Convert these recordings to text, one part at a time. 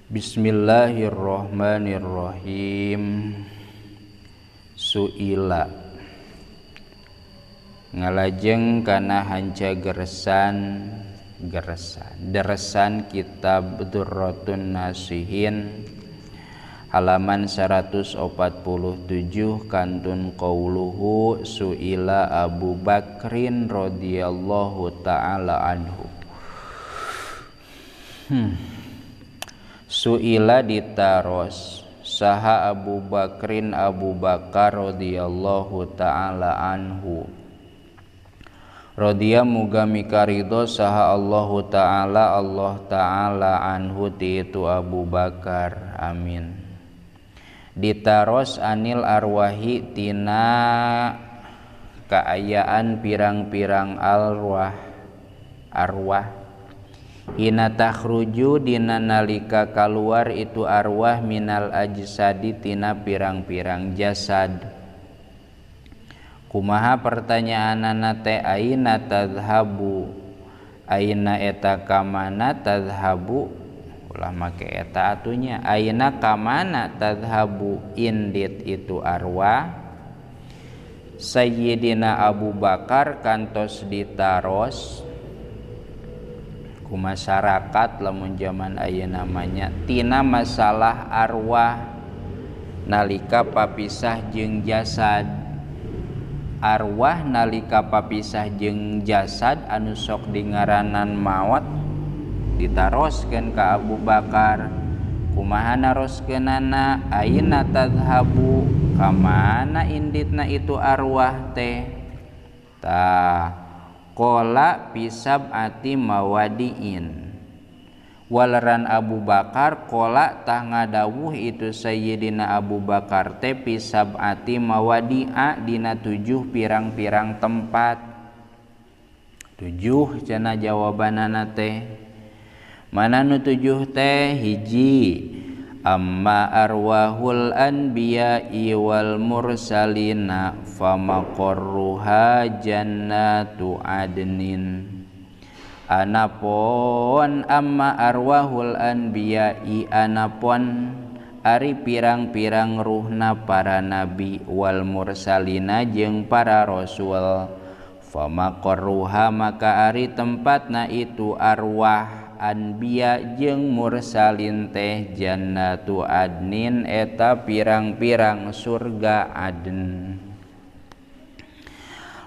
Bismillahirrahmanirrahim. Suila ngalajeng kana hanca geresan geresan deresan kitab Durratun Nasihin halaman 147 kantun qauluhu suila Abu Bakrin radhiyallahu taala anhu. Suila ditaros saha Abu Bakrin Abu Bakar radhiyallahu taala anhu. Radhiya muga mikaridho saha Allahu taala Allah taala anhu ti itu Abu Bakar. Amin. Ditaros anil arwahi tina kaayaan pirang-pirang arwah arwah hina takhruju dina nalika kaluar itu arwah minal ajsadi tina pirang-pirang jasad. Kumaha pertanyaanana teh aina tadhhabu, aina eta kamana tadhhabu, ulah make eta atunya, aina kamana tadhhabu indit itu arwah. Sayyidina Abu Bakar kantos ditaros ku masyarakat lamun zaman ayeuna namanya tina masalah arwah nalika papisah jeung jasad. Arwah nalika papisah jeung jasad anu sok dingaranan maot ditaroskeun ka Abu Bakar. Kumaha naroskeunana aina tadhhabu, kamana inditna itu arwah teh? Tah qala pisab'ati mawadiin. Waleran Abu Bakar qala tah ngadawuh itu Sayyidina Abu Bakar teh pisab'ati mawadi'a dina 7 pirang-pirang tempat. 7 cenah jawabanana teh. Mana nu 7 teh? Hiji, amma arwahul anbiya'i wal mursalina famaqarruha jannatu adnin. Anapon amma arwahul anbiya'i anapon ari pirang-pirang ruhna para nabi wal mursalina jeung para rasul, famaqarruha maka ari tempatna itu arwah anbiya jeung mursalin teh jannatu adnin eta pirang-pirang surga adn.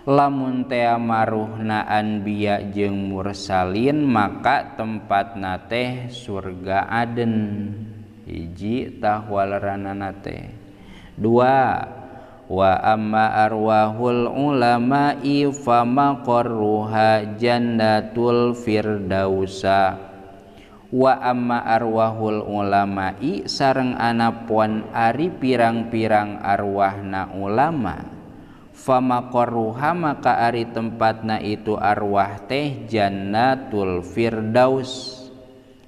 Lamun teh maruhna anbiya jeung mursalin maka tempatna teh surga adn. Hiji tah waleranana teh. 2, wa amma arwahul ulama'i famaqarruha jannatul firdausa. Wa amma arwahul ulama'i sareng anapon ari pirang-pirang arwahna ulama, famaqarruha maka ari tempatna itu arwah teh jannatul firdaus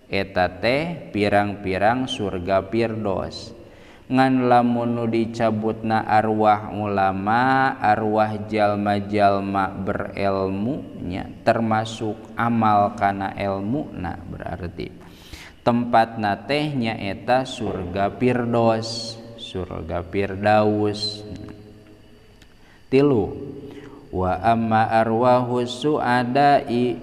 eta teh pirang-pirang surga firdaus. Ngan lamun nu dicabutna arwah ulama, arwah jalma-jalma berilmu nya termasuk amal kana elmuna, berarti tempatna teh nyaeta surga firdaus, surga firdaus. 3, wa amma arwahus su'ada'i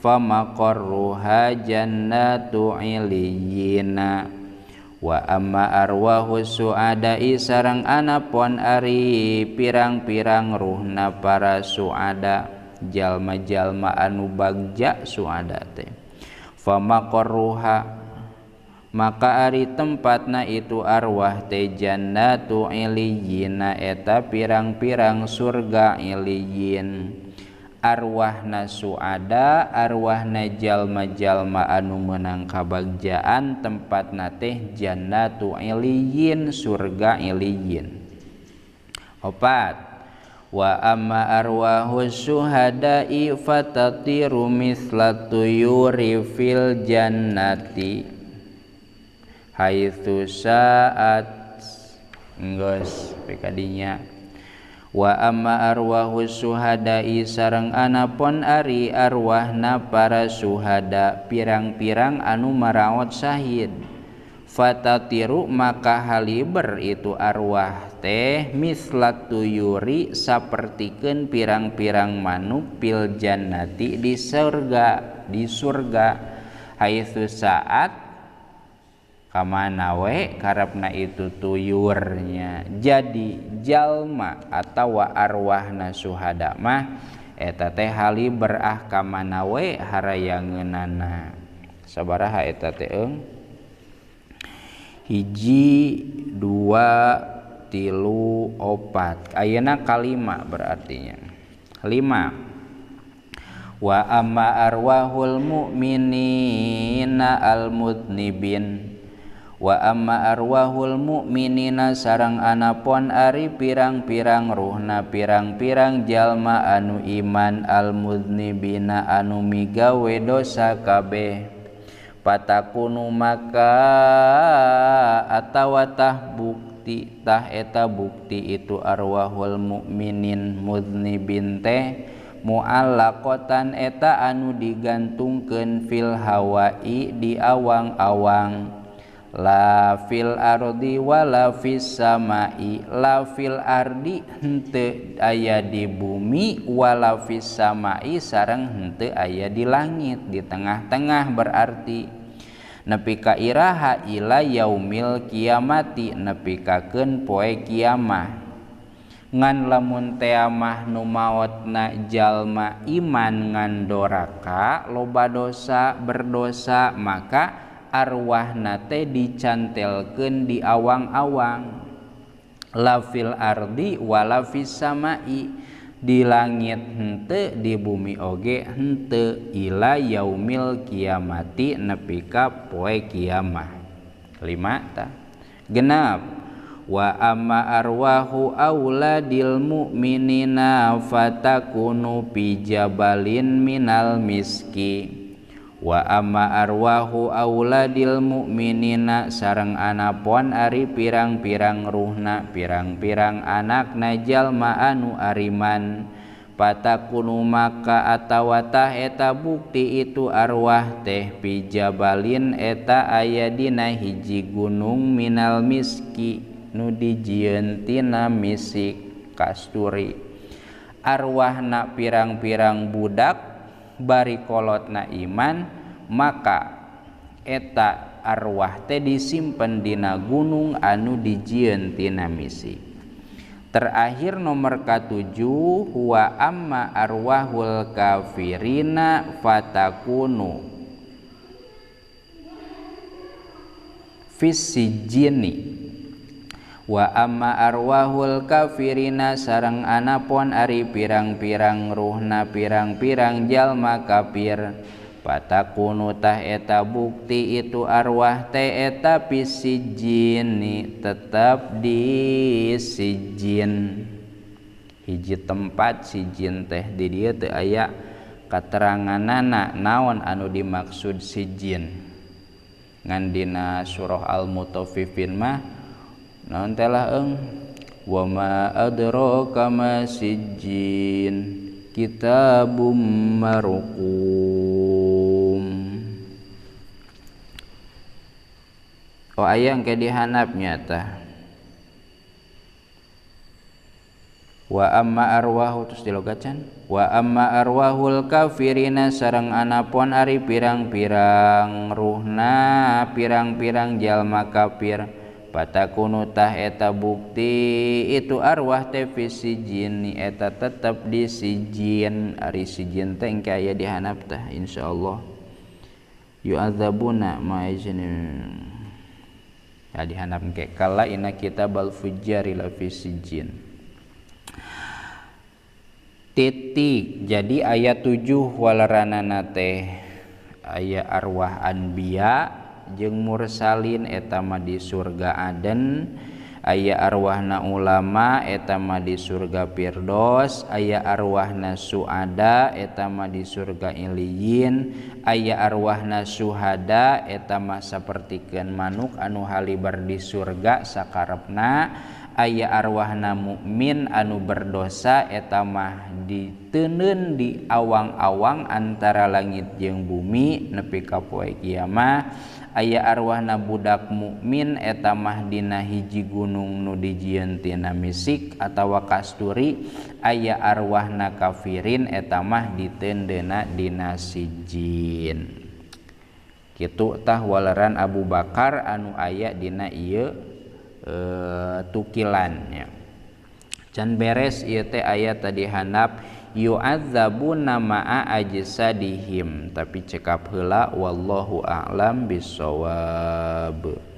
famaqarruha jannatu iliyina. Wa amma arwahus su'ada'i sareng anapon ari pirang-pirang ruhna para su'ada, jalma-jalma anu bagja su'ada teh, famaqarruha maka ari tempatna itu arwah teh jannatu iliyina eta pirang-pirang surga iliyin. Arwahna suada, arwahna jalma-jalma anu meunang kabagjaan tempatna teh jannatu iliyin, surga iliyin. 4, wa amma arwahus syuhada'i fatatiru misla tuyuri fil jannati haitsu sa'at. Enggeus pekadinya. Wa amma arwahus syuhada'i sareng anapon ari arwahna para syuhada pirang-pirang anu maraot syahid, Fatatiru maka haliber itu arwah teh mislat tuyuri sapertikeun pirang-pirang manuk fil jannati di surga haitsu saat kamana we karepna itu tuyurnya. Jadi jalma atawa arwahna suhada mah eta teh haliber ah kamana we harayangeunana. Sabaraha eta teh eung? Hiji, dua, tilu, opat. Ayeuna kalima berartinya. Lima. Wa amma arwahul mu'minina al-mudnibin. Wa amma arwahul mu'minina sareng anapon ari pirang-pirang ruhna pirang-pirang jalma anu iman al-mudnibina anu migawe dosa kabeh. Patakunu maka atawa tah bukti tah eta bukti itu arwahul mukminin mudznibin teh mu'allaqatan eta anu digantungkeun fil hawai di awang-awang la fil ardi wala fis samai la fil ardi henteu aya di bumi wala fis samai sareng henteu aya di langit, di tengah-tengah berarti nepi ka iraha ila yaumil kiamati nepi kakeun poe kiamah. Ngan lamun tea mah nu maotna jalma iman ngan doraka loba dosa berdosa maka arwahna teh dicantelkeun di awang-awang la fil ardi wala fis samai di langit henteu di bumi oge henteu ila yaumil kiamati nepi ka poe kiamah. Lima tah. Genap. Wa amma arwahu auladil mu'minina fatakunu fi jabalin minal miski. Wa amma arwahu auladil mu'minina sareng anapon ari pirang-pirang ruhna pirang-pirang anakna jalma anu ariman patakunu maka atawa tah eta bukti itu arwah teh pijabalin eta aya dina hiji gunung minal miski nu dijieun tina misik kasturi. Arwahna pirang-pirang budak bari kolotna iman maka eta arwah teh disimpen dina gunung anu dijieun tina misik. Terakhir nomor katujuh wa amma arwahul kafirina fatakunu fisijini. Wa amma arwahul kafirina sareng anapon ari pirang-pirang ruhna pirang-pirang jalma kafir patakunu tah eta bukti itu arwah teh eta fisijini tetap di sijin hiji tempat sijin teh di dieu teu aya kateranganana naon anu dimaksud sijin. Ngan dina surah Al-Mutaffifin mah naon teh lah eung wa ma adraka ma sijjin kitabum marqum. Oh aya engke dihanapnya tah. Wa amma arwahu terus dilogacan wa amma arwahul kafirina sareng anapon ari pirang-pirang ruhna pirang-pirang jalma kafir patakunu tah eta bukti itu arwah teh fisijin eta tetep di sijin ari sijin teh engke aya dihanap tah insyaallah yu'adzabuna ma ya dihanap engke kala inna kitabal fujjari la fi sijin titik. Jadi ayat 7 walaranana teh aya arwah anbiya jeung mursalin eta mah di surga Aden, aya arwahna ulama eta mah di surga Firdaus, aya arwahna suada eta mah di surga Iliyin, aya arwahna suhada eta mah sapertikeun manuk anu halibar di surga sakarepna, aya arwahna mukmin anu berdosa eta mah diteundeun di awang-awang antara langit jeung bumi nepi ka poe kiamah, Aya arwahna budak mukmin eta mah dina hiji gunung nu dijieun tina misik atawa kasturi. Aya arwahna kafirin eta mah ditendeuna dina sijin. Kitu tah waleran Abu Bakar anu aya dina ieu tukilan nya. Can beres ieu teh aya tadi handap yu'adzabuna ma'a ajsadihim, tapi cekap heula wallahu a'lam bissawab.